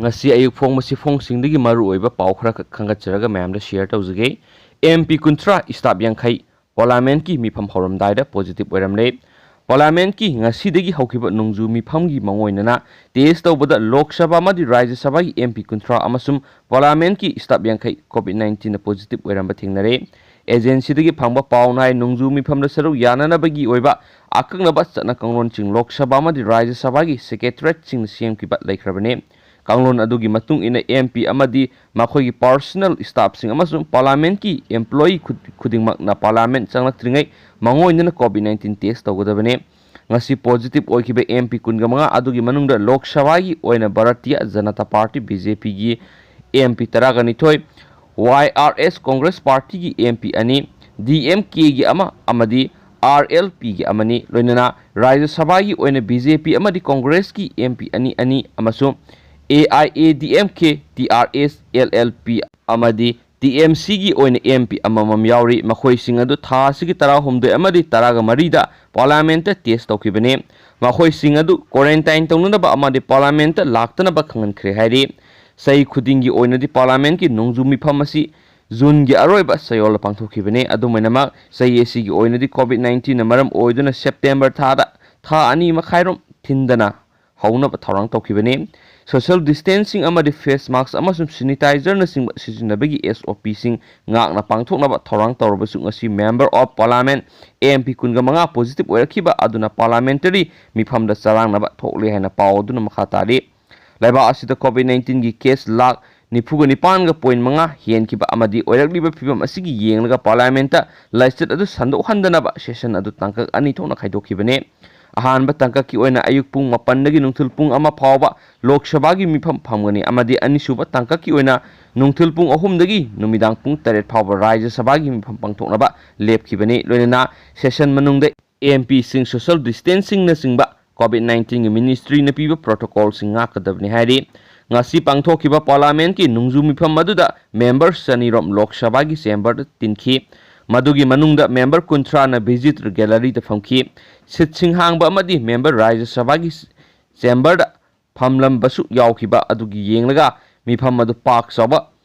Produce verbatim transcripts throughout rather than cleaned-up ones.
ꯉꯁꯤ ꯑꯌꯨꯛ ꯐꯣꯡꯕ ꯁꯤꯐꯣꯡꯁꯤꯡꯗꯒꯤ ꯃꯔꯨꯑꯣꯏꯕ ꯄꯥꯎ ꯈꯔꯈꯛ ꯈꯟꯒꯠꯆꯔꯒ ꯃꯌꯥꯝꯗ ꯁꯤꯌꯔ ꯇꯧꯖꯒꯦ꯫ ꯑꯦꯝ ꯄꯤ ꯀꯨꯟꯊ꯭ꯔꯥ, ꯁ꯭ꯇꯥꯐ ꯌꯥꯡꯈꯩ ꯄꯥꯔꯂꯤꯌꯥꯃꯦꯟꯠꯀꯤ ꯃꯤꯐꯝ ꯍꯧꯔꯝꯗꯥꯏꯗ ꯄꯣꯖꯤꯇꯤꯚ ꯑꯣꯏꯔꯝꯂꯦ꯫ ꯄꯥꯔꯂꯤꯌꯥꯃꯦꯟꯠꯀꯤ ꯉꯁꯤꯗꯒꯤ ꯍꯧꯈꯤꯕ ꯅꯣꯡꯖꯨ ꯃꯤꯐꯝꯒꯤ ꯃꯥꯡꯑꯣꯏꯅꯅ ꯇꯦꯁ ꯇꯧꯕꯗ ꯂꯣꯛ ꯁꯚꯥ ꯑꯃꯗꯤ ꯔꯥꯖ꯭ꯌ ꯁꯚꯥꯒꯤ ꯑꯦꯝ ꯄꯤ ꯀꯨꯟꯊ꯭ꯔꯥ ꯑꯃꯁꯨꯡ ꯄꯥꯔꯂꯤꯌꯥꯃꯦꯟꯠꯀꯤ ꯁ꯭ꯇꯥꯐ ꯌꯥꯡꯈꯩ ꯀꯣꯚꯤꯗ ꯅꯥꯏꯟꯇꯤꯟꯗ ꯄꯣꯖꯤꯇꯤꯚ ꯑꯣꯏꯔꯝꯕ ꯊꯦꯡꯅꯔꯦ꯫ ꯑꯦꯖꯦꯟꯁꯤꯗꯒꯤ ꯐꯪꯕ ꯄꯥꯎꯅ ꯍꯥꯏ, ꯅꯣꯡꯖꯨ ꯃꯤꯐꯝꯗ ꯁꯔꯨꯛ ꯌꯥꯅꯅꯕꯒꯤ ꯑꯣꯏꯕ ꯑꯀꯛꯅꯕ ꯆꯠꯅ ꯀꯥꯡꯂꯣꯟꯁꯤꯡ ꯂꯣꯛ ꯁꯚꯥ ꯑꯃꯗꯤ ꯔꯥꯖ꯭ꯌ ꯁꯚꯥꯒꯤ ꯁꯦꯀ꯭ꯔꯦꯇꯔꯤꯌꯦꯠꯁꯤꯡꯅ ꯁꯦꯝꯈꯤꯕ ꯂꯩꯈ꯭ꯔꯕꯅꯤ꯫ ꯀꯥꯡꯂꯣꯟ ꯑꯗꯨꯒꯤ ꯃꯇꯨꯡ ꯏꯟꯅ ꯑꯦꯝ ꯄꯤ ꯑꯃꯗꯤ ꯃꯈꯣꯏꯒꯤ ꯄꯔꯁꯅꯦꯜ ꯁ꯭ꯇꯥꯐꯁꯤꯡ ꯑꯃꯁꯨꯡ ꯄꯥꯔꯂꯤꯌꯥꯃꯦꯟꯠꯀꯤ ꯑꯦꯝꯄ꯭ꯂꯣꯌꯤ ꯈꯨ-, ꯈꯨꯗꯤꯡꯃꯛꯅ ꯄꯥꯔꯂꯤꯌꯥꯃꯦꯟꯠ ꯆꯪꯂꯛꯇ꯭ꯔꯤꯉꯩ ꯃꯥꯡꯑꯣꯏꯅꯅ ꯀꯣꯚꯤꯗ ꯅꯥꯏꯟꯇꯤꯟ ꯇꯦꯁ ꯇꯧꯒꯗꯕꯅꯤ꯫ ꯉꯁꯤ ꯄꯣꯖꯤꯇꯤꯚ ꯑꯣꯏꯈꯤꯕ ꯑꯦꯝ ꯄꯤ ꯀꯨꯟꯒ ꯃꯉꯥ ꯑꯗꯨꯒꯤ ꯃꯅꯨꯡꯗ ꯂꯣꯛ ꯁꯚꯥꯒꯤ ꯑꯣꯏꯅ Bharatiya Janata party, B J ꯄꯤꯒꯤ ꯑꯦꯝ ꯄꯤ ꯇꯔꯥꯒ ꯅꯤꯊꯣꯏ, ꯋꯥꯏ ꯑꯥꯔ ꯑꯦꯁ ꯀꯣꯡꯒ꯭ꯔꯦꯁ ꯄꯥꯔꯇꯤꯒꯤ ꯑꯦꯝ ꯄꯤ ꯑꯅꯤ, ꯗꯤ ꯑꯦꯝ ꯀꯦꯒꯤ ꯑꯃ ꯑꯃꯗꯤ ꯑꯥꯔ ꯑꯦꯜ ꯄꯤꯒꯤ ꯑꯃꯅꯤ, ꯂꯣꯏꯅꯅ ꯔꯥꯖ꯭ꯌ ꯁꯚꯥꯒꯤ ꯑꯣꯏꯅ ꯕꯤ ꯖꯦ ꯄꯤ ꯑꯃꯗꯤ ꯀꯣꯡꯒ꯭ꯔꯦꯁꯀꯤ ꯑꯦꯝ ꯄꯤ ꯑꯅꯤ ꯑꯅꯤ ꯑꯃꯁꯨꯡ A I A D M K, T R S, L L P ꯑꯃꯗꯤ ꯇꯤ ꯑꯦꯝ ꯁꯤꯒꯤ ꯑꯣꯏꯅ ꯑꯦꯝ ꯄꯤ ꯑꯃꯃꯝ ꯌꯥꯎꯔꯤ꯫ ꯃꯈꯣꯏꯁꯤꯡ ꯑꯗꯨ ꯊꯥ ꯑꯁꯤꯒꯤ ꯇꯔꯥꯍꯨꯝꯗꯣꯏ ꯑꯃꯗꯤ ꯇꯔꯥꯒ ꯃꯔꯤꯗ ꯄꯥꯔꯂꯤꯌꯥꯃꯦꯟꯠꯇ ꯇꯦꯁ ꯇꯧꯈꯤꯕꯅꯤ꯫ ꯃꯈꯣꯏꯁꯤꯡ ꯑꯗꯨ ꯀ꯭ꯋꯥꯔꯦꯟꯇꯥꯏꯟ ꯇꯧꯅꯅꯕ ꯑꯃꯗꯤ ꯄꯥꯔꯂꯤꯌꯥꯃꯦꯟꯠꯇ ꯂꯥꯛꯇꯅꯕ ꯈꯪꯍꯟꯈ꯭ꯔꯦ ꯍꯥꯏꯔꯤ꯫ ꯆꯍꯤ ꯈꯨꯗꯤꯡꯒꯤ ꯑꯣꯏꯅꯗꯤ ꯄꯥꯔꯂꯤꯌꯥꯃꯦꯟꯠꯀꯤ ꯅꯣꯡꯖꯨ ꯃꯤꯐꯝ ꯑꯁꯤ ꯖꯨꯟꯒꯤ ꯑꯔꯣꯏꯕ ꯆꯌꯣꯜꯗ ꯄꯥꯡꯊꯣꯛꯈꯤꯕꯅꯤ꯫ ꯑꯗꯨꯝ ꯑꯣꯏꯅꯃꯛ, ꯆꯍꯤ ꯑꯁꯤꯒꯤ ꯑꯣꯏꯅꯗꯤ ꯀꯣꯚꯤꯗ ꯅꯥꯏꯟꯇꯤꯟꯅ ꯃꯔꯝ ꯑꯣꯏꯗꯨꯅ ꯁꯦꯞꯇꯦꯝꯕꯔ ꯊꯥꯗ ꯊꯥ ꯑꯅꯤ ꯃꯈꯥꯏꯔꯣꯝ ꯊꯤꯟꯗꯅ ꯍꯧꯅꯕ ꯊꯧꯔꯥꯡ ꯇꯧꯈꯤꯕꯅꯤ꯫ ꯁꯣꯁꯤꯌꯦꯜ ꯗꯤꯁꯇꯦꯟꯁꯤꯡ ꯑꯃꯗꯤ ꯐꯦꯁ ꯃꯥꯁꯛ ꯑꯃꯁꯨꯡ ꯁꯦꯅꯤꯇꯥꯏꯖꯔꯅꯆꯤꯡꯕ ꯁꯤꯖꯤꯟꯅꯕꯒꯤ ꯑꯦꯁ ꯑꯣ ꯄꯤꯁꯤꯡ ꯉꯥꯛꯅ ꯄꯥꯡꯊꯣꯛꯅꯕ ꯊꯧꯔꯥꯡ ꯇꯧꯔꯕꯁꯨ, ꯉꯁꯤ member of parliament M P ꯀꯨꯟꯒ ꯃꯉꯥ ꯄꯣꯖꯤꯇꯤꯚ ꯑꯣꯏꯔꯛꯈꯤꯕ ꯑꯗꯨꯅ ꯄꯥꯔꯂꯤꯌꯥꯃꯦꯟꯇꯔꯤ ꯃꯤꯐꯝꯗ ꯆꯔꯥꯡꯅꯕ ꯊꯣꯛꯂꯦ ꯍꯥꯏꯅ ꯄꯥꯎ ꯑꯗꯨꯅ ꯃꯈꯥ ꯇꯥꯔꯤ꯫ ꯂꯩꯕꯥꯛ ꯑꯁꯤꯗ ꯀꯣꯚꯤꯗ ꯅꯥꯏꯟꯇꯤꯟꯒꯤ ꯀꯦꯁ ꯂꯥꯈ ꯅꯤꯐꯨꯒ ꯅꯤꯄꯥꯟꯒ ꯄꯣꯏꯟꯠ ꯃꯉꯥ ꯍꯦꯟꯈꯤꯕ ꯑꯃꯗꯤ ꯑꯣꯏꯔꯛꯂꯤꯕ ꯐꯤꯚꯝ ꯑꯁꯤꯒꯤ ꯌꯦꯡꯂꯒ ꯄꯥꯔꯂꯤꯌꯥꯃꯦꯟꯠꯇ ꯂꯥꯏꯆꯠ ꯑꯗꯨ ꯁꯟꯗꯣꯛꯍꯟꯗꯅꯕ ꯁꯦꯁꯟ ꯑꯗꯨ ꯇꯥꯡꯀꯛ ꯑꯅꯤ ꯊꯣꯛꯅ ꯈꯥꯏꯗꯣꯛꯈꯤꯕꯅꯤ꯫ ꯑꯍꯥꯟꯕ ꯇꯥꯡꯀꯛꯀꯤ ꯑꯣꯏꯅ ꯑꯌꯨꯛ ꯄꯨꯡ ꯃꯥꯄꯟꯗꯒꯤ ꯅꯨꯡꯊꯤꯜ ꯄꯨꯡ ꯑꯃ ꯐꯥꯎꯕ ꯂꯣꯛ ꯁꯚꯥꯒꯤ ꯃꯤꯐꯝ ꯐꯝꯒꯅꯤ ꯑꯃꯗꯤ ꯑꯅꯤꯁꯨꯕ ꯇꯥꯡꯀꯛꯀꯤ ꯑꯣꯏꯅ ꯅꯨꯡꯊꯤꯜ ꯄꯨꯡ ꯑꯍꯨꯝꯗꯒꯤ ꯅꯨꯃꯤꯗꯥꯡ ꯄꯨꯡ ꯇꯔꯦꯠ ꯐꯥꯎꯕ ꯔꯥꯖ꯭ꯌ ꯁꯚꯥꯒꯤ ꯃꯤꯐꯝ ꯄꯥꯡꯊꯣꯛꯅꯕ ꯂꯦꯞꯈꯤꯕꯅꯤ꯫ ꯂꯣꯏꯅꯅ ꯁꯦꯁꯟ ꯃꯅꯨꯡꯗ ꯑꯦꯝ ꯄꯤꯁꯤꯡ ꯁꯣꯁꯤꯌꯦꯜ ꯗꯤꯁꯇꯦꯟꯁꯤꯡꯅꯆꯤꯡꯕ ꯀꯣꯚꯤꯗ ꯅꯥꯏꯟꯇꯤꯟꯒꯤ ꯃꯤꯅꯤꯁꯇ꯭ꯔꯤꯅ ꯄꯤꯕ ꯄ꯭ꯔꯣꯇꯣꯀꯣꯜꯁꯤꯡ ꯉꯥꯛꯀꯗꯕꯅꯤ ꯍꯥꯏꯔꯤ꯫ ꯉꯁꯤ ꯄꯥꯡꯊꯣꯛꯈꯤꯕ ꯄꯥꯔꯂꯤꯌꯥꯃꯦꯟꯠꯀꯤ ꯅꯣꯡꯖꯨ ꯃꯤꯐꯝ ꯑꯗꯨꯗ ꯃꯦꯝꯕꯔ ꯆꯅꯤꯔꯣꯝ ꯂꯣꯛ ꯁꯚꯥꯒꯤ ꯆꯦꯝꯕꯔꯗ ꯇꯤꯟꯈꯤ꯫ ꯃꯗꯨꯒꯤ ꯃꯅꯨꯡꯗ ꯃꯦꯝꯕꯔ ꯀꯨꯟꯊ꯭ꯔꯥꯅ ꯚꯤꯖꯤꯇꯔ ꯒꯦꯂꯔꯤꯗ ꯐꯝꯈꯤ꯫ ꯁꯤꯠꯁꯤꯡ ꯍꯥꯡꯕ ꯑꯃꯗꯤ ꯃꯦꯝꯕꯔ ꯔꯥꯖ꯭ꯌ ꯁꯚꯥꯒꯤ ꯆꯦꯝꯕꯔꯗ ꯐꯝꯂꯝꯕꯁꯨ ꯌꯥꯎꯈꯤꯕ ꯑꯗꯨꯒꯤ ꯌꯦꯡꯂꯒ ꯃꯤꯐꯝ ꯑꯗꯨ ꯄꯥꯛ ꯆꯥꯎꯕ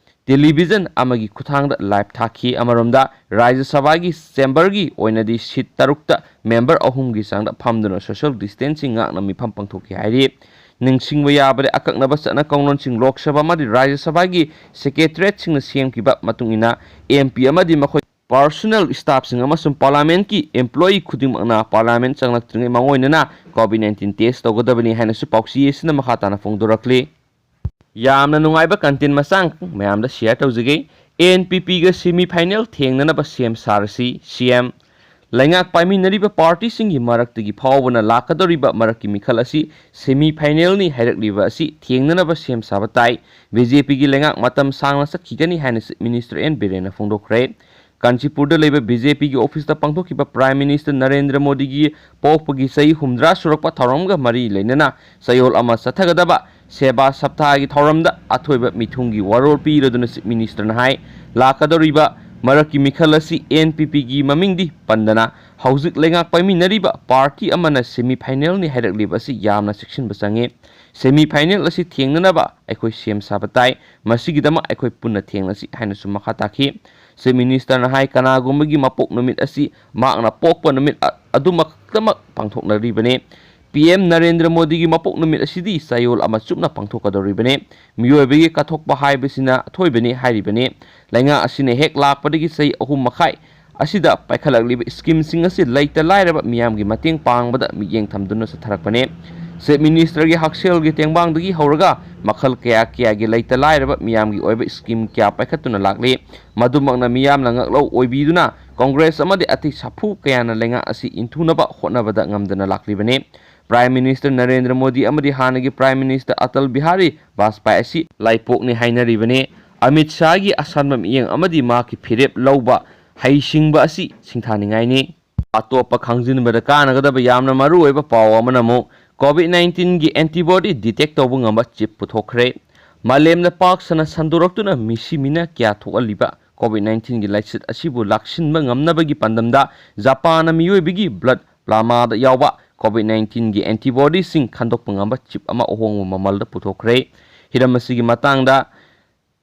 ꯇꯦꯂꯤꯚꯤꯖꯟ ꯑꯃꯒꯤ ꯈꯨꯠꯊꯥꯡꯗ ꯂꯥꯏꯚ ꯊꯥꯈꯤ꯫ ꯑꯃꯔꯣꯝꯗ ꯔꯥꯖ꯭ꯌ ꯁꯚꯥꯒꯤ ꯆꯦꯝꯕꯔꯒꯤ ꯑꯣꯏꯅꯗꯤ ꯁꯤꯠ ꯇꯔꯨꯛꯇ ꯃꯦꯝꯕꯔ ꯑꯍꯨꯝꯒꯤ ꯆꯥꯡꯗ ꯐꯝꯗꯨꯅ ꯁꯣꯁꯤꯌꯦꯜ ꯗꯤꯁꯇꯦꯟꯁꯤꯡ ꯉꯥꯛꯅ ꯃꯤꯐꯝ ꯄꯥꯡꯊꯣꯛꯈꯤ ꯍꯥꯏꯔꯤ꯫ ꯅꯤꯡꯁꯤꯡꯕ ꯌꯥꯕꯗꯤ, ꯑꯀꯛꯅꯕ ꯆꯠꯅ ꯀꯥꯡꯂꯣꯟꯁꯤꯡ ꯂꯣꯛ ꯁꯚꯥ ꯑꯃꯗꯤ ꯔꯥꯖ꯭ꯌ ꯁꯚꯥꯒꯤ ꯁꯦꯀ꯭ꯔꯦꯇꯔꯤꯌꯦꯠꯁꯤꯡꯅ ꯁꯦꯝꯈꯤꯕ ꯃꯇꯨꯡ ꯏꯟꯅ, ꯑꯦꯝ ꯄꯤ ꯑꯃꯗꯤ ꯃꯈꯣꯏ ꯄꯥꯔꯁꯣꯅꯦꯜ ꯁ꯭ꯇꯥꯐꯁꯤꯡ ꯑꯃꯁꯨꯡ ꯄꯥꯔꯂꯤꯌꯥꯃꯦꯟꯠꯀꯤ ꯑꯦꯝꯄ꯭ꯂꯣꯌꯤ ꯈꯨꯗꯤꯡꯃꯛꯅ ꯄꯥꯔꯂꯤꯌꯥꯃꯦꯟꯠ ꯆꯪꯂꯛꯇ꯭ꯔꯤꯉꯩ ꯃꯥꯡꯑꯣꯏꯅꯅ ꯀꯣꯚꯤꯗ ꯅꯥꯏꯟꯇꯤꯟ ꯇꯦꯁ ꯇꯧꯒꯗꯕꯅꯤ ꯍꯥꯏꯅꯁꯨ ꯄꯥꯎꯆꯦ ꯑꯁꯤꯅ ꯃꯈꯥ ꯇꯥꯅ ꯐꯣꯡꯗꯣꯔꯛꯂꯤ꯫ ꯌꯥꯝꯅ ꯅꯨꯡꯉꯥꯏꯕ ꯀꯟꯇꯦꯟ ꯃꯆꯥ ꯑꯃꯈꯛ ꯃꯌꯥꯝꯗ ꯁꯤꯌꯔ ꯇꯧꯖꯒꯦ꯫ ꯑꯦꯟ ꯄꯤ ꯄꯤꯒ ꯁꯦꯃꯤ ꯐꯥꯏꯅꯦꯜ ꯊꯦꯡꯅꯅꯕ ꯁꯦꯝ ꯁꯥꯔꯁꯤ, ꯁꯤ ꯑꯦꯝ꯫ ꯂꯩꯉꯥꯛ ꯄꯥꯏꯃꯤꯟꯅꯔꯤꯕ ꯄꯥꯔꯇꯤꯁꯤꯡꯒꯤ ꯃꯔꯛꯇꯒꯤ ꯐꯥꯎꯕꯅ ꯂꯥꯛꯀꯗꯧꯔꯤꯕ ꯃꯔꯛꯀꯤ ꯃꯤꯈꯜ ꯑꯁꯤ ꯁꯦꯃꯤ ꯐꯥꯏꯅꯦꯜꯅꯤ ꯍꯥꯏꯔꯛꯂꯤꯕ ꯑꯁꯤ ꯊꯦꯡꯅꯅꯕ ꯁꯦꯝ ꯁꯥꯕ ꯇꯥꯏ꯫ ꯕꯤ ꯖꯦ ꯄꯤꯒꯤ ꯂꯩꯉꯥꯛ ꯃꯇꯝ ꯁꯥꯡꯅ ꯆꯠꯈꯤꯒꯅꯤ ꯍꯥꯏꯅ ꯆꯤꯐ ꯃꯤꯅꯤꯁꯇꯔ ꯑꯦꯟ ꯕꯤꯔꯦꯟꯅ ꯐꯣꯡꯗꯣꯛꯈ꯭ꯔꯦ꯫ ꯀꯥꯟꯆꯤꯄꯨꯔꯗ ꯂꯩꯕ ꯕꯤ ꯖꯦ ꯄꯤꯒꯤ ꯑꯣꯐꯤꯁꯇ ꯄꯥꯡꯊꯣꯛꯈꯤꯕ ꯄ꯭ꯔꯥꯏꯝ ꯃꯤꯅꯤꯁꯇꯔ ꯅꯔꯦꯟꯗ꯭ꯔ ꯃꯣꯗꯤꯒꯤ ꯄꯣꯛꯄꯒꯤ ꯆꯍꯤ ꯍꯨꯝꯗ꯭ꯔꯥ ꯁꯨꯔꯛꯄ ꯊꯧꯔꯝꯒ ꯃꯔꯤ ꯂꯩꯅꯅ ꯆꯌꯣꯜ ꯑꯃ ꯆꯠꯊꯒꯗꯕ ꯁꯦꯕꯥ ꯁꯞꯇꯥꯒꯤ ꯊꯧꯔꯝꯗ ꯑꯊꯣꯏꯕ ꯃꯤꯊꯨꯡꯒꯤ ꯋꯥꯔꯣꯜ ꯄꯤꯔꯗꯨꯅ ꯆꯤꯐ ꯃꯤꯅꯤꯁꯇꯔꯅ ꯍꯥꯏ, ꯂꯥꯛꯀꯗꯧꯔꯤꯕ ꯃꯔꯛꯀꯤ ꯃꯤꯈꯜ ꯑꯁꯤ ꯑꯦꯟ ꯄꯤ ꯄꯤꯒꯤ ꯃꯃꯤꯡꯗꯤ ꯄꯟꯗꯅ ꯍꯧꯖꯤꯛ ꯂꯩꯉꯥꯛ ꯄꯥꯏꯃꯤꯟꯅꯔꯤꯕ ꯄꯥꯔꯇꯤ ꯑꯃꯅ ꯁꯦꯃꯤ ꯐꯥꯏꯅꯦꯜꯅꯤ ꯍꯥꯏꯔꯛꯂꯤꯕ ꯑꯁꯤ ꯌꯥꯝꯅ ꯆꯦꯛꯁꯤꯟꯕ ꯆꯪꯉꯤ꯫ ꯁꯦꯃꯤ ꯐꯥꯏꯅꯦꯜ ꯑꯁꯤ ꯊꯦꯡꯅꯅꯕ ꯑꯩꯈꯣꯏ ꯁꯦꯝ ꯁꯥꯕ ꯇꯥꯏ꯫ ꯃꯁꯤꯒꯤꯗꯃꯛ ꯑꯩꯈꯣꯏ ꯄꯨꯟꯅ ꯊꯦꯡꯅꯁꯤ ꯍꯥꯏꯅꯁꯨ ꯃꯈꯥ ꯇꯥꯈꯤ꯫ ꯆꯤꯐ ꯃꯤꯅꯤꯁꯇꯔꯅ ꯍꯥꯏ, ꯀꯅꯥꯒꯨꯝꯕꯒꯤ ꯃꯄꯣꯛ ꯅꯨꯃꯤꯠ ꯑꯁꯤ ꯃꯍꯥꯛꯅ ꯄꯣꯛꯄ ꯅꯨꯃꯤꯠ ꯑ-, ꯑꯗꯨꯃꯛꯇꯃꯛ ꯄꯥꯡꯊꯣꯛꯅꯔꯤꯕꯅꯤ꯫ ꯄꯤ ꯑꯦꯝ ꯅꯔꯦꯟꯗ꯭ꯔ ꯃꯣꯗꯤꯒꯤ ꯃꯄꯣꯛ ꯅꯨꯃꯤꯠ ꯑꯁꯤꯗꯤ ꯆꯌꯣꯜ ꯑꯃ ꯆꯨꯞꯅ ꯄꯥꯡꯊꯣꯛꯀꯗꯧꯔꯤꯕꯅꯤ꯫ ꯃꯤꯑꯣꯏꯕꯒꯤ ꯀꯠꯊꯣꯛꯄ ꯍꯥꯏꯕꯁꯤꯅ ꯑꯊꯣꯏꯕꯅꯤ ꯍꯥꯏꯔꯤꯕꯅꯤ꯫ ꯂꯩꯉꯥꯛ ꯑꯁꯤꯅ ꯍꯦꯛ ꯂꯥꯛꯄꯗꯒꯤ ꯆꯍꯤ ꯑꯍꯨꯝ ꯃꯈꯥꯏ ꯑꯁꯤꯗ ꯄꯥꯏꯈꯠꯂꯛꯂꯤꯕ ꯁ꯭ꯀꯤꯝꯁꯤꯡ ꯑꯁꯤ ꯂꯩꯇ ꯂꯥꯏꯔꯕ ꯃꯤꯌꯥꯝꯒꯤ ꯃꯇꯦꯡ ꯄꯥꯡꯕꯗ ꯃꯤꯠꯌꯦꯡ ꯊꯝꯗꯨꯅ ꯆꯠꯊꯔꯛꯄꯅꯤ꯫ ꯆꯤꯐ ꯃꯤꯅꯤꯁꯇꯔꯒꯤ ꯍꯛꯁꯦꯜꯒꯤ ꯇꯦꯡꯕꯥꯡꯗꯒꯤ ꯍꯧꯔꯒ ꯃꯈꯜ ꯀꯌꯥ ꯀꯌꯥꯒꯤ ꯂꯩꯇ ꯂꯥꯏꯔꯕ ꯃꯤꯌꯥꯝꯒꯤ ꯑꯣꯏꯕ ꯁ꯭ꯀꯤꯝ ꯀꯌꯥ ꯄꯥꯏꯈꯠꯇꯨꯅ ꯂꯥꯛꯂꯤ꯫ ꯃꯗꯨꯃꯛꯅ ꯃꯤꯌꯥꯝꯅ ꯉꯥꯛꯂꯧ ꯑꯣꯏꯕꯤꯗꯨꯅ ꯀꯣꯡꯒ꯭ꯔꯦꯁ ꯑꯃꯗꯤ ꯑꯇꯩ ꯁꯥꯐꯨ ꯀꯌꯥꯅ ꯂꯩꯉꯥꯛ ꯑꯁꯤ ꯏꯟꯊꯨꯅꯕ ꯍꯣꯠꯅꯕꯗ ꯉꯝꯗꯅ ꯂꯥꯛꯂꯤꯕꯅꯤ꯫ ꯄ꯭ꯔꯥꯏꯝ ꯃꯤꯅꯤꯁꯇꯔ ꯅꯔꯦꯟꯗ꯭ꯔ ꯃꯣꯗꯤ ꯑꯃꯗꯤ ꯍꯥꯟꯅꯒꯤ ꯄ꯭ꯔꯥꯏꯝ ꯃꯤꯅꯤꯁꯇꯔ ꯑꯇꯜ ꯕꯤꯍꯥꯔꯤ ꯕꯥꯖꯄꯥꯏ ꯑꯁꯤ ꯂꯥꯏꯄꯣꯛꯅꯤ ꯍꯥꯏꯅꯔꯤꯕꯅꯤ꯫ ꯑꯃꯤꯠ ꯁꯥꯍꯒꯤ ꯑꯁꯥꯟꯕ ꯃꯤꯠꯌꯦꯡ ꯑꯃꯗꯤ ꯃꯍꯥꯛꯀꯤ ꯐꯤꯔꯦꯞ ꯂꯧꯕ ꯍꯩꯁꯤꯡꯕ ꯑꯁꯤ ꯁꯤꯡꯊꯥꯅꯤꯡꯉꯥꯏꯅꯤ꯫ ꯑꯇꯣꯞꯄ ꯈꯪꯖꯤꯟꯕꯗ ꯀꯥꯟꯅꯒꯗꯕ ꯌꯥꯝꯅ ꯃꯔꯨꯑꯣꯏꯕ ꯄꯥꯎ ꯑꯃꯅ ꯑꯃꯨꯛ ꯀꯣꯚꯤꯗ ꯅꯥꯏꯟꯇꯤꯟꯒꯤ ꯑꯦꯟꯇꯤꯕꯣꯗꯤ ꯗꯤꯇꯦꯛ ꯇꯧꯕ ꯉꯝꯕ ꯆꯤꯞ ꯄꯨꯊꯣꯛꯈ꯭ꯔꯦ꯫ ꯃꯥꯂꯦꯝꯗ ꯄꯥꯛ ꯁꯟꯅ ꯁꯟꯗꯣꯔꯛꯇꯨꯅ ꯃꯤꯁꯤ ꯃꯤꯅ ꯀꯌꯥ ꯊꯣꯛꯍꯜꯂꯤꯕ ꯀꯣꯚꯤꯗ ꯅꯥꯏꯟꯇꯤꯟꯒꯤ ꯂꯥꯏꯆꯠ ꯑꯁꯤꯕꯨ ꯂꯥꯛꯁꯤꯟꯕ ꯉꯝꯅꯕꯒꯤ ꯄꯥꯟꯗꯝꯗ ꯖꯄꯥꯟꯅ ꯃꯤꯑꯣꯏꯕꯒꯤ ꯕ꯭ꯂꯗ ꯄ꯭ꯂꯥꯃꯥꯗ ꯌꯥꯎꯕ COVID nineteenꯒꯤ antibodiesꯁꯤꯡ ꯈꯟꯗꯣꯛꯄ ꯉꯝꯕ chip ꯑꯃ ꯑꯍꯣꯡꯕ ꯃꯃꯜꯗ ꯄꯨꯊꯣꯛꯈ꯭ꯔꯦ꯫ ꯍꯤꯔꯝ ꯑꯁꯤꯒꯤ ꯃꯇꯥꯡꯗ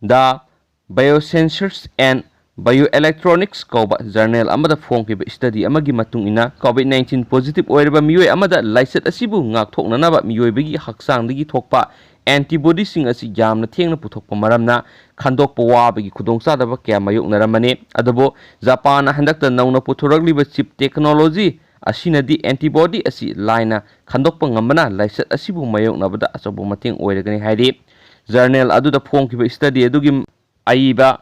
The Biosensors and Bioelectronics ꯀꯧꯕ journal ꯑꯃꯗ ꯐꯣꯡꯈꯤꯕ study ꯑꯃꯒꯤ ꯃꯇꯨꯡ ꯏꯟꯅ, COVID nineteen positive ꯑꯣꯏꯔꯕ ꯃꯤꯑꯣꯏ ꯑꯃꯗ ꯂꯥꯏꯆꯠ ꯑꯁꯤꯕꯨ ꯉꯥꯛꯊꯣꯛꯅꯅꯕ ꯃꯤꯑꯣꯏꯕꯒꯤ ꯍꯛꯆꯥꯡꯗꯒꯤ ꯊꯣꯛꯄ antibodiesꯁꯤꯡ ꯑꯁꯤ ꯌꯥꯝꯅ ꯊꯦꯡꯅ ꯄꯨꯊꯣꯛꯄ ꯃꯔꯝꯅ ꯈꯟꯗꯣꯛꯄ ꯋꯥꯕꯒꯤ ꯈꯨꯗꯣꯡꯆꯥꯗꯕ ꯀꯌꯥ ꯃꯥꯌꯣꯛꯅꯔꯝꯕꯅꯤ꯫ ꯑꯗꯨꯕꯨ ꯖꯄꯥꯟꯅ ꯍꯟꯗꯛꯇ ꯅꯧꯅ ꯄꯨꯊꯣꯔꯛꯂꯤꯕ chip technology ꯑꯁꯤꯅꯗꯤ antibody ꯑꯁꯤ ꯂꯥꯏꯅ ꯈꯟꯗꯣꯛꯄ ꯉꯝꯕꯅ ꯂꯥꯏꯆꯠ ꯑꯁꯤꯕꯨ ꯃꯥꯌꯣꯛꯅꯕꯗ ꯑꯆꯧꯕ ꯃꯇꯦꯡ ꯑꯣꯏꯔꯒꯅꯤ ꯍꯥꯏꯔꯤ꯫ Journal ꯑꯗꯨꯗ ꯐꯣꯡꯈꯤꯕ study ꯑꯗꯨꯒꯤ ꯑꯏꯕ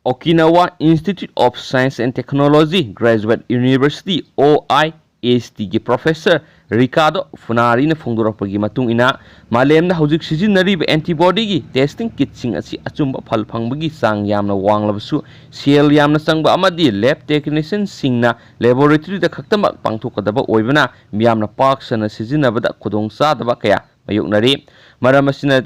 Okinawa Institute of Science and Technology Graduate University, OISTꯒꯤ professor Ricardo Funariꯅ ꯐꯣꯡꯗꯣꯔꯛꯄꯒꯤ ꯃꯇꯨꯡ ꯏꯟꯅ, ꯃꯥꯂꯦꯝꯗ ꯍꯧꯖꯤꯛ ꯁꯤꯖꯤꯟꯅꯔꯤꯕ antibodyꯒꯤ testing kitꯁꯤꯡ ꯑꯁꯤ ꯑꯆꯨꯝꯕ ꯐꯜ ꯐꯪꯕꯒꯤ ꯆꯥꯡ ꯌꯥꯝꯅ ꯋꯥꯡꯂꯕꯁꯨ, ꯁꯦꯜ ꯌꯥꯝꯅ ꯆꯪꯕ ꯑꯃꯗꯤ lab technicianꯁꯤꯡꯅ laboratoryꯗ ꯈꯛꯇꯃꯛ ꯄꯥꯡꯊꯣꯛꯀꯗꯕ ꯑꯣꯏꯕꯅ ꯃꯤꯌꯥꯝꯅ ꯄꯥꯛ ꯁꯟꯅ ꯁꯤꯖꯤꯟꯅꯕꯗ ꯈꯨꯗꯣꯡꯆꯥꯗꯕ ꯀꯌꯥ ꯃꯥꯌꯣꯛꯅꯔꯤ꯫ ꯃꯔꯝ ꯑꯁꯤꯅ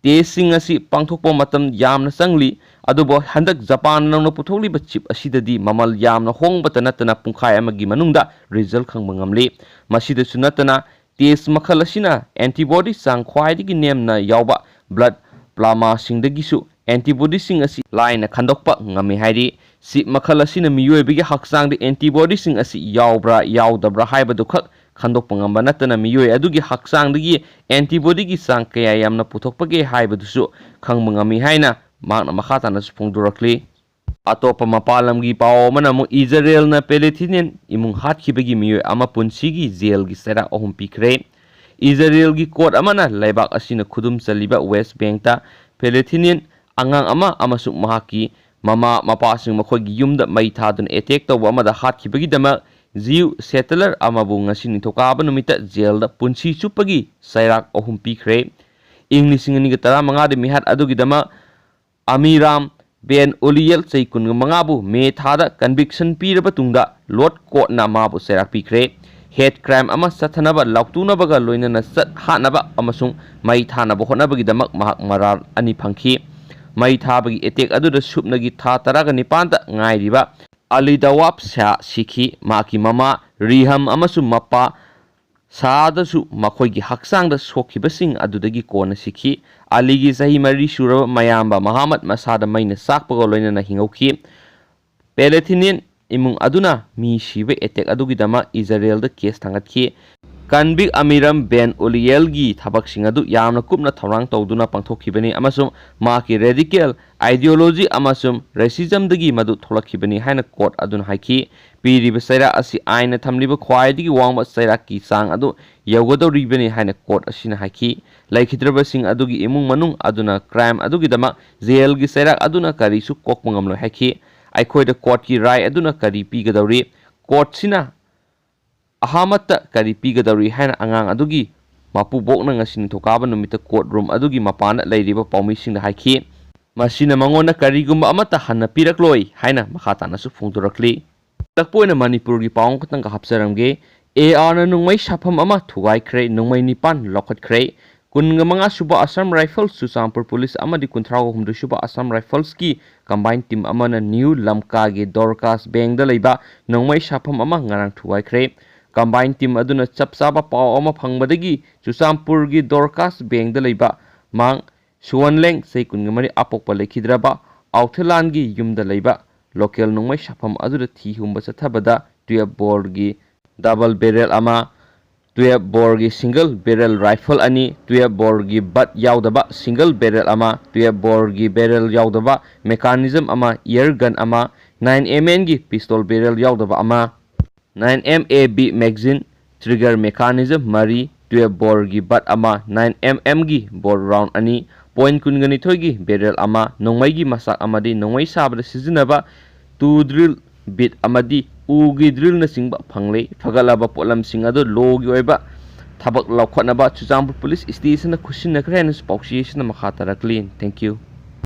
testꯁꯤꯡ ꯑꯁꯤ ꯄꯥꯡꯊꯣꯛꯄ ꯃꯇꯝ ꯌꯥꯝꯅ ꯆꯪꯂꯤ꯫ ꯑꯗꯨꯕꯨ ꯍꯟꯗꯛ ꯖꯄꯥꯟꯅ ꯅꯧꯅ ꯄꯨꯊꯣꯛꯂꯤꯕ chip ꯑꯁꯤꯗꯗꯤ ꯃꯃꯜ ꯌꯥꯝꯅ ꯍꯣꯡꯕꯇ ꯅꯠꯇꯅ ꯄꯨꯡꯈꯥꯏ ꯑꯃꯒꯤ ꯃꯅꯨꯡꯗ result ꯈꯪꯕ ꯉꯝꯂꯤ꯫ ꯃꯁꯤꯗꯁꯨ ꯅꯠꯇꯅ, test ꯃꯈꯜ ꯑꯁꯤꯅ antibody ꯆꯥꯡ ꯈ꯭ꯋꯥꯏꯗꯒꯤ ꯅꯦꯝꯅ ꯌꯥꯎꯕ blood plasmaꯁꯤꯡꯗꯒꯤꯁꯨ antibodyꯁꯤꯡ ꯑꯁꯤ ꯂꯥꯏꯅ ꯈꯟꯗꯣꯛꯄ ꯉꯝꯃꯤ ꯍꯥꯏꯔꯤ꯫ Chip ꯃꯈꯜ ꯑꯁꯤꯅ ꯃꯤꯑꯣꯏꯕꯒꯤ ꯍꯛꯆꯥꯡꯗ antibodyꯁꯤꯡ ꯑꯁꯤ ꯌꯥꯎꯕ꯭ꯔꯥ ꯌꯥꯎꯗꯕ꯭ꯔꯥ ꯍꯥꯏꯕꯗꯨꯈꯛ ꯈꯟꯗꯣꯛꯄ ꯉꯝꯕ ꯅꯠꯇꯅ, ꯃꯤꯑꯣꯏ ꯑꯗꯨꯒꯤ ꯍꯛꯆꯥꯡꯗꯒꯤ antibodyꯒꯤ ꯆꯥꯡ ꯀꯌꯥ ꯌꯥꯝꯅ ꯄꯨꯊꯣꯛꯄꯒꯦ ꯍꯥꯏꯕꯗꯨꯁꯨ ꯈꯪꯕ ꯉꯝꯃꯤ ꯍꯥꯏꯅ ꯃꯍꯥꯛꯅ ꯃꯈꯥ ꯇꯥꯅꯁꯨ ꯐꯣꯡꯗꯣꯔꯛꯂꯤ꯫ ꯑꯇꯣꯞꯄ ꯃꯄꯥꯟ ꯂꯝꯒꯤ ꯄꯥꯎ ꯑꯃꯅ ꯑꯃꯨꯛ ꯏꯖꯔꯦꯜꯅ Palestinian ꯏꯃꯨꯡ ꯍꯥꯠꯈꯤꯕꯒꯤ ꯃꯤꯑꯣꯏ ꯑꯃ ꯄꯨꯟꯁꯤꯒꯤ ꯖꯦꯜꯒꯤ ꯆꯩꯔꯥꯛ ꯑꯍꯨꯝ ꯄꯤꯈ꯭ꯔꯦ꯫ ꯏꯖꯔꯦꯜꯒꯤ court ꯑꯃꯅ ꯂꯩꯕꯥꯛ ꯑꯁꯤꯅ ꯈꯨꯗꯨꯝ ꯆꯜꯂꯤꯕ West Bankꯇ Palestinian ꯑꯉꯥꯡ ꯑꯃ ꯑꯃꯁꯨꯡ ꯃꯍꯥꯛꯀꯤ ꯃꯃꯥ ꯃꯄꯥꯁꯤꯡ ꯃꯈꯣꯏꯒꯤ ꯌꯨꯝꯗ ꯃꯩ ꯊꯥꯗꯨꯅ attack ꯇꯧꯕ ꯑꯃꯗ ꯍꯥꯠꯈꯤꯕꯒꯤꯗꯃꯛ Jew settler ꯑꯃꯕꯨ ꯉꯁꯤ ꯅꯤꯡꯊꯧꯀꯥꯕ ꯅꯨꯃꯤꯠꯇ ꯖꯦꯜꯗ ꯄꯨꯟꯁꯤ ꯆꯨꯞꯄꯒꯤ ꯆꯩꯔꯥꯛ ꯑꯍꯨꯝ ꯄꯤꯈ꯭ꯔꯦ꯫ ꯏꯪ ꯂꯤꯁꯤꯡ ꯑꯅꯤꯒ ꯇꯔꯥꯃꯉꯥꯗ ꯃꯤꯍꯥꯠ ꯑꯗꯨꯒꯤꯗꯃꯛ ꯑꯃꯤꯔꯥꯝ ꯕꯦꯟ ꯎꯂꯤꯌꯦꯜ ꯆꯍꯤ ꯀꯨꯟꯃꯉꯥꯕꯨ ꯃꯦ ꯊꯥꯗ conviction ꯄꯤꯔꯕ ꯇꯨꯡꯗ ꯂꯣꯔꯗ ꯀꯣꯔꯠꯅ ꯃꯥꯕꯨ ꯆꯩꯔꯥꯛ ꯄꯤꯈ꯭ꯔꯦ꯫ Hate crime ꯑꯃ ꯆꯠꯊꯅꯕ, ꯂꯥꯎꯇꯨꯅꯕꯒ ꯂꯣꯏꯅꯅ ꯆꯠ ꯍꯥꯠꯅꯕ ꯑꯃꯁꯨꯡ ꯃꯩ ꯊꯥꯅꯕ ꯍꯣꯠꯅꯕꯒꯤꯗꯃꯛ ꯃꯍꯥꯛ ꯃꯔꯥꯜ ꯑꯅꯤ ꯐꯪꯈꯤ꯫ ꯃꯩ ꯊꯥꯕꯒꯤ attack ꯑꯗꯨꯗ ꯁꯨꯞꯅꯒꯤ ꯊꯥ ꯇꯔꯥꯒ ꯅꯤꯄꯥꯟꯗ ꯉꯥꯏꯔꯤꯕ ꯑꯂꯤ ꯗꯋꯥꯕ ꯁꯥ ꯁꯤꯈꯤ꯫ ꯃꯍꯥꯛꯀꯤ ꯃꯃꯥ ꯔꯤꯍꯝ ꯑꯃꯁꯨꯡ ꯃꯄꯥ ꯁꯥꯗꯁꯨ ꯃꯈꯣꯏꯒꯤ ꯍꯛꯆꯥꯡꯗ ꯁꯣꯛꯈꯤꯕꯁꯤꯡ ꯑꯗꯨꯗꯒꯤ ꯀꯣꯟꯅ ꯁꯤꯈꯤ꯫ ꯑꯂꯤꯒꯤ ꯆꯍꯤ ꯃꯔꯤ ꯁꯨꯔꯕ ꯃꯌꯥꯝꯕ ꯃꯍꯥꯃꯗ ꯃꯁꯥꯗ ꯃꯩꯅ ꯆꯥꯛꯄꯒ ꯂꯣꯏꯅꯅ ꯍꯤꯡꯍꯧꯈꯤ꯫ ꯄꯦꯂꯦꯊꯤꯅꯤꯌꯟ ꯏꯃꯨꯡ ꯑꯗꯨꯅ ꯃꯤ ꯁꯤꯕ ꯑꯦꯇꯦꯛ ꯑꯗꯨꯒꯤꯗꯃꯛ ꯏꯖꯔꯦꯜꯗ ꯀꯦꯁ ꯊꯥꯡꯒꯠꯈꯤ꯫ ꯀꯟꯚꯤꯛ ꯑꯃꯤꯔꯝ ꯕꯦꯟ ꯎꯂꯤꯌꯦꯜꯒꯤ ꯊꯕꯛꯁꯤꯡ ꯑꯗꯨ ꯌꯥꯝꯅ ꯀꯨꯞꯅ ꯊꯧꯔꯥꯡ ꯇꯧꯗꯨꯅ ꯄꯥꯡꯊꯣꯛꯈꯤꯕꯅꯤ ꯑꯃꯁꯨꯡ ꯃꯍꯥꯛꯀꯤ ꯔꯦꯗꯤꯀꯦꯜ ꯑꯥꯏꯗꯤꯌꯣꯂꯣꯖꯤ ꯑꯃꯁꯨꯡ ꯔꯦꯁꯤꯖꯝꯗꯒꯤ ꯃꯗꯨ ꯊꯣꯛꯂꯛꯈꯤꯕꯅꯤ ꯍꯥꯏꯅ ꯀꯣꯔꯠ ꯑꯗꯨꯅ ꯍꯥꯏꯈꯤ꯫ ꯄꯤꯔꯤꯕ ꯆꯩꯔꯥꯛ ꯑꯁꯤ ꯑꯥꯏꯟꯅ ꯊꯝꯂꯤꯕ ꯈ꯭ꯋꯥꯏꯗꯒꯤ ꯋꯥꯡꯕ ꯆꯩꯔꯥꯛꯀꯤ ꯆꯥꯡ ꯑꯗꯨ ꯌꯧꯒꯗꯧꯔꯤꯕꯅꯤ ꯍꯥꯏꯅ ꯀꯣꯔꯠ ꯑꯁꯤꯅ ꯍꯥꯏꯈꯤ꯫ ꯂꯩꯈꯤꯗ꯭ꯔꯕꯁꯤꯡ ꯑꯗꯨꯒꯤ ꯏꯃꯨꯡ ꯃꯅꯨꯡ ꯑꯗꯨꯅ ꯀ꯭ꯔꯥꯏꯝ ꯑꯗꯨꯒꯤꯗꯃꯛ ꯖꯦꯜꯒꯤ ꯆꯩꯔꯥꯛ ꯑꯗꯨꯅ ꯀꯔꯤꯁꯨ ꯀꯣꯛꯄ ꯉꯝꯂꯣꯏ ꯍꯥꯏꯈꯤ꯫ "ꯑꯩꯈꯣꯏꯗ ꯀꯣꯔꯠꯀꯤ ꯔꯥꯏ ꯑꯗꯨꯅ ꯀꯔꯤ ꯄꯤꯒꯗꯧꯔꯤ? ꯀꯣꯔꯠꯁꯤꯅ ꯑꯍꯥꯃꯠꯇ ꯀꯔꯤ ꯄꯤꯒꯗꯧꯔꯤ?" ꯍꯥꯏꯅ ꯑꯉꯥꯡ ꯑꯗꯨꯒꯤ ꯃꯄꯨꯕꯣꯛꯅ ꯉꯁꯤ ꯅꯤꯡꯊꯧꯀꯥꯕ ꯅꯨꯃꯤꯠꯇ ꯀꯣꯔꯠ ꯔꯨꯝ ꯑꯗꯨꯒꯤ ꯃꯄꯥꯟꯗ ꯂꯩꯔꯤꯕ ꯄꯥꯎꯃꯤꯁꯤꯡꯗ ꯍꯥꯏꯈꯤ꯫ ꯃꯁꯤꯅ ꯃꯉꯣꯟꯗ ꯀꯔꯤꯒꯨꯝꯕ ꯑꯃꯠꯇ ꯍꯟꯅ ꯄꯤꯔꯛꯂꯣꯏ ꯍꯥꯏꯅ ꯃꯈꯥ ꯇꯥꯅꯁꯨ ꯐꯣꯡꯗꯣꯔꯛꯂꯤ꯫ ꯍꯜꯂꯛꯄ ꯑꯣꯏꯅ ꯃꯅꯤꯄꯨꯔꯒꯤ ꯄꯥꯎ ꯑꯃꯈꯛꯇꯪꯒ ꯍꯥꯞꯆꯔꯝꯒꯦ꯫ ꯑꯦ ꯑꯥꯔꯅ ꯅꯣꯡꯃꯩ ꯁꯥꯐꯝ ꯑꯃ ꯊꯨꯒꯥꯏꯈ꯭ꯔꯦ, ꯅꯣꯡꯃꯩ ꯅꯤꯄꯥꯟ ꯂꯧꯈꯠꯈ꯭ꯔꯦ꯫ ꯀꯨꯟꯒ ꯃꯉꯥ ꯁꯨꯕ ꯑꯁꯥꯝ ꯔꯥꯏꯐꯜꯁ, ꯆꯨꯔꯆꯥꯟꯄꯨꯔ ꯄꯨꯂꯤꯁ ꯑꯃꯗꯤ ꯀꯨꯟꯊ꯭ꯔꯥꯒ ꯍꯨꯝꯗꯣꯏ ꯁꯨꯕ ꯑꯁꯥꯝ ꯔꯥꯏꯐꯜꯁꯀꯤ ꯀꯝꯕꯥꯏꯟ ꯇꯤꯝ ꯑꯃꯅ ꯅ꯭ꯌꯨ ꯂꯝꯀꯥꯒꯤ ꯗꯣꯔꯀꯥꯁ ꯕꯦꯡꯗ ꯂꯩꯕ ꯅꯣꯡꯃꯩ ꯁꯥꯐꯝ ꯑꯃ ꯉꯔꯥꯡ ꯊꯨꯒꯥꯏꯈ꯭ꯔꯦ꯫ ꯀꯝꯕꯥꯏꯟ ꯇꯤꯝ ꯑꯗꯨꯅ ꯆꯞ ꯆꯥꯕ ꯄꯥꯎ ꯑꯃ ꯐꯪꯕꯗꯒꯤ ꯆꯨꯔꯆꯥꯟꯄꯨꯔꯒꯤ ꯗꯣꯔꯀꯥꯁ ꯕꯦꯡꯗ ꯂꯩꯕ ꯃꯥꯡ ꯁꯨꯋꯟꯂꯦꯡ, ꯆꯍꯤ ꯀꯨꯟꯒ ꯃꯔꯤ, ꯑꯄꯣꯛꯄ ꯂꯩꯈꯤꯗ꯭ꯔꯕ ꯑꯥꯎꯊꯦꯂꯥꯟꯒꯤ ꯌꯨꯝꯗ ꯂꯩꯕ ꯂꯣꯀꯦꯜ ꯅꯣꯡꯃꯩ ꯁꯥꯐꯝ ꯑꯗꯨꯗ ꯊꯤ ꯍꯨꯝꯕ ꯆꯠꯊꯕꯗ ꯇꯨꯌꯦꯜꯞ ꯕꯣꯔꯒꯤ ꯗꯕꯜ ꯕꯦꯔꯦꯜ ꯑꯃ, ꯇꯨꯌꯦꯜꯞ ꯕꯣꯔꯒꯤ ꯁꯤꯡꯒꯜ ꯕꯦꯔꯦꯜ ꯔꯥꯏꯐꯜ ꯑꯅꯤ, ꯇꯨꯌꯦꯜꯞ ꯕꯣꯔꯒꯤ ꯕꯠ ꯌꯥꯎꯗꯕ ꯁꯤꯡꯒꯜ ꯕꯦꯔꯦꯜ ꯑꯃ, ꯇꯨꯌꯦꯜꯞ ꯕꯣꯔꯒꯤ ꯕꯦꯔꯦꯜ ꯌꯥꯎꯗꯕ ꯃꯦꯀꯥꯅꯤꯖꯝ ꯑꯃ, ꯏꯌꯔ ꯒꯟ ꯑꯃ, ꯅꯥꯏꯟ ꯑꯦꯝ ꯑꯦꯟꯒꯤ ꯄꯤꯁꯇꯣꯜ ꯕꯦꯔꯦꯜ ꯌꯥꯎꯗꯕ ꯑꯃ, nine M A B magazine, trigger mechanism ꯃꯔꯤ, ꯇꯨꯌꯦꯜꯞ ꯕꯣꯔꯒꯤ ꯕꯠ ꯑꯃ, ꯅꯥꯏꯟ ꯑꯦꯝ ꯑꯦꯝꯒꯤ ꯕꯣꯔ ꯔꯥꯎꯟ ꯑꯅꯤ, ꯄꯣꯏꯟ ꯀꯨꯟꯒ ꯅꯤꯊꯣꯏꯒꯤ ꯕꯦꯔꯦꯜ ꯑꯃ, ꯅꯣꯡꯃꯩꯒꯤ ꯃꯆꯥꯛ ꯑꯃꯗꯤ ꯅꯣꯡꯃꯩ ꯁꯥꯕꯗ ꯁꯤꯖꯤꯟꯅꯕ ꯇꯨ ꯗ꯭ꯔꯤꯜ ꯕꯤꯠ ꯑꯃꯗꯤ ꯎꯒꯤ ꯗ꯭ꯔꯤꯜꯅꯆꯤꯡꯕ ꯐꯪꯂꯦ꯫ ꯐꯒꯠꯂꯕ ꯄꯣꯠꯂꯝꯁꯤꯡ ꯑꯗꯨ ꯂꯣꯒꯤ ꯑꯣꯏꯕ ꯊꯕꯛ ꯂꯧꯈꯠꯅꯕ ꯆꯨꯔꯆꯥꯟꯄꯨꯔ ꯄꯨꯂꯤꯁ ꯁ꯭ꯇꯦꯁꯟꯗ ꯈꯨꯠꯁꯤꯟꯅꯈ꯭ꯔꯦ ꯍꯥꯏꯅꯁꯨ ꯄꯥꯎꯆꯦ ꯑꯁꯤꯅ ꯃꯈꯥ ꯇꯥꯔꯛꯂꯤ꯫ Thank you꯫